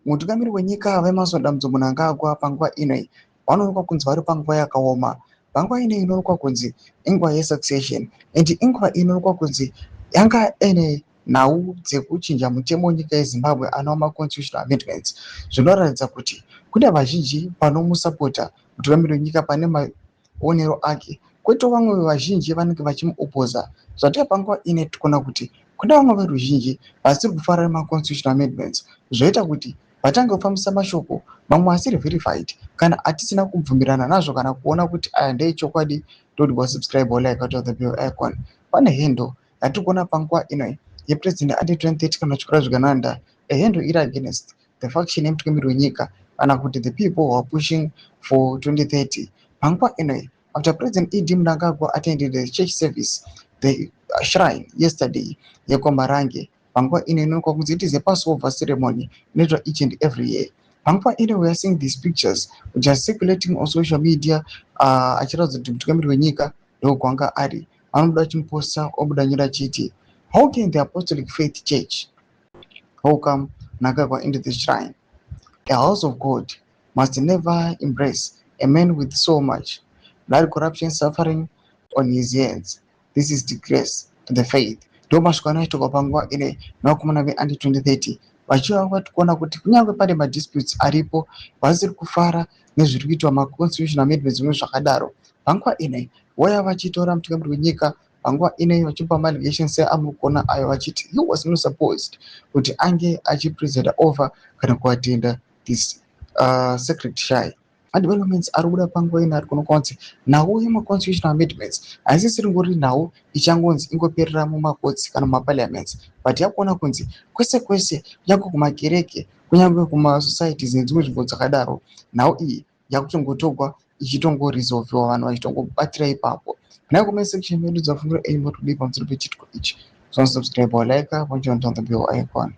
Mutungamiri wenyika VaEmmerson Dambudzo Mnangagwa panguva ino vanoonekwa kunzi vari panguva yakaoma. Panguva ino inoonekwa kunzi inguva yesuccession and inguva inoonekwa kunzi yanga ine nhau dzekuchinja mutemo wenyika yeZimbabwe anova maconstitutional amendments. Zvinoratidza kuti kune vazhinji vanomusapota mutungamiri wenyika pane maonero ake, kwoitawo vamwe vazhinji vanenge vachimuopoza. Zvatiri panguva ino tiri kuti kune vamwe veruzhinji vasiri kufarira maconstitutional amendments, zvoita kuti vatange kufambisa mashoko mamwe asiri verified kana atisina kubvumirana nazvo kana kuona kuti aya ndeechokwadi. Toti wasubscribe, wolike, to the bell icon. Pane handle yatiri kuona panguva ino yepresident anti 2030 kana chikora zvigananda, a handle iri against the faction yemutungamiri wenyika kana kuti the people who are pushing for 2030. Panguva ino, after President ED Mnangagwa attended the church service, the shrine yesterday yekwaMarange, panguva ino inoonekwa kunzi it is a Passover ceremony inoitwa each and every year. Panguva ino we are seeing these pictures which are circulating on social media, achiratidza kuti mutungamiri wenyika ndokwanga ari. Vanobuda achimuposta, obuda nyora achiti, "How can the Apostolic Faith Church welcome Mnangagwa into the shrine? A house of God must never embrace a man with so much blood, corruption, suffering on his hands. This is disgrace to the faith." Ndo masviko anoitika panguva ine nevakomana veanti 2030 vachiva vati kuona kuti kunyange pane madisputes aripo, vasiri kufara nezviri kuitwa maconstitutional amendments, zvimwe zvakadaro. Panguva ino voya vachitora mutungamiri wenyika panguva ino vachipa maallegations seamuri kuona ayo, vachiti he was not supposed kuti ange achipresida over kana kuatenda this sacred shrine. Madevelopments ari kubuda panguva ino ari kuonekwa kunzi nhau yemaconstitutional amendments haisisiri ngori nhau ichangonzi ingoperera mumakotsi kana mumaparliaments, but yakuona kunzi kwese kwese, kunyange kumakereke, kunyange kumasocieties nedzimwe nzvimbo dzakadaro, nhau iyi yakutongotorwa ichitongoresolviwa, vanhu vachitongobatira ipapo. Nhai, comment section medu dzafungura enyu muri kudii pamusoro pechitiko ichi? So subscribe, like, on the bell icon.